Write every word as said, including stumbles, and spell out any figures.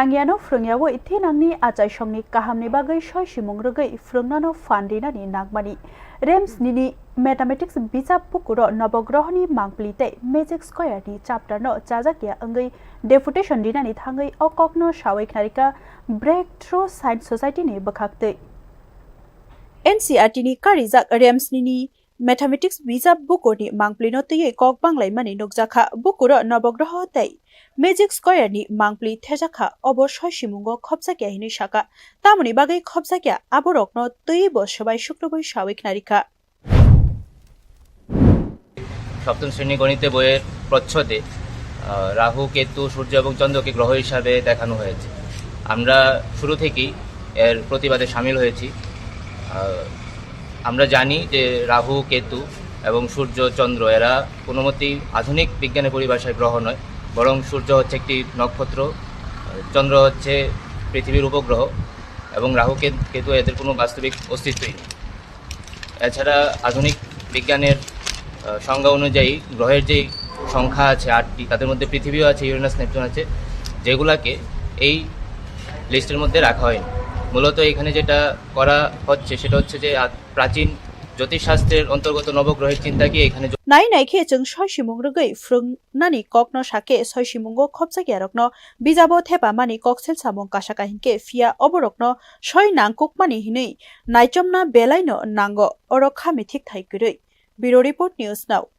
Nangyano phrwngyawi thinangni achaisongni kahamni bagwi soi simung rwgwi phrwngnano phan rinani nangmani. RIMS nini mathematics bijap bukuro nobogrohoni mangpli tei magic square ni chapter no chajakya wngwi deputation rinani thangwi o kokno sawi khnarika Breakthrough Science Society ni bwkhaktwi. N C E R T ni karijak RIMS nini mathematics bijap bukurni mangplino twiwi kok banglaimani nukjakha. Bukuro nobogroho tei magic square ni mangpli thejakha, obo soi simungo khopjakya hinwi sakha. Tamoni bagwi khopjakya aborokno twibo swbai sukrubwi sawi khnarikha. সপ্তম শ্রেণী গণিতে বইয়ের প্রচ্ছদে আহ, রাহু, কেতু, সূর্য এবং চন্দ্রকে গ্রহ হিসাবে দেখানো হয়েছে। আমরা শুরু থেকেই এর প্রতিবাদে সামিল হয়েছি। আহ, আমরা জানি যে রাহু, কেতু এবং সূর্য, চন্দ্র এরা কোনো মতেই আধুনিক বিজ্ঞানের পরিভাষায় গ্রহ নয়, বরং সূর্য হচ্ছে একটি নক্ষত্র, আহ, চন্দ্র হচ্ছে পৃথিবীর উপগ্রহ এবং রাহু কে-, কেতু এদের কোনো বাস্তবিক অস্তিত্বই নেই। এছাড়া আধুনিক বিজ্ঞানের আহ, সংজ্ঞা অনুযায়ী গ্রহের যেই সংখ্যা আছে আটটি, তাদের মধ্যে পৃথিবীও আছে, ইউরেনাস, নেপচুন আছে, যেগুলাকে এই লিস্টের মধ্যে রাখা হয়নি। মূলত এখানে যেটা করা হচ্ছে সেটা হচ্ছে যে আ- প্রাচীন জ্যোতিষশাস্ত্রের অন্তর্গত নবগ্রহের চিন্তাকে এখানে যোগ- Nai nai khe chwng soi simung rwgwi phrwngnani kokno sakhe soi simungo khopjakyarokno bijabo thepamani koksil samung kasa kahim khe, phiya oborokno soi nangkukmani hinwi naichomna belaino nango, oro kha mithik thai kwrwi. Bureau Report News Now.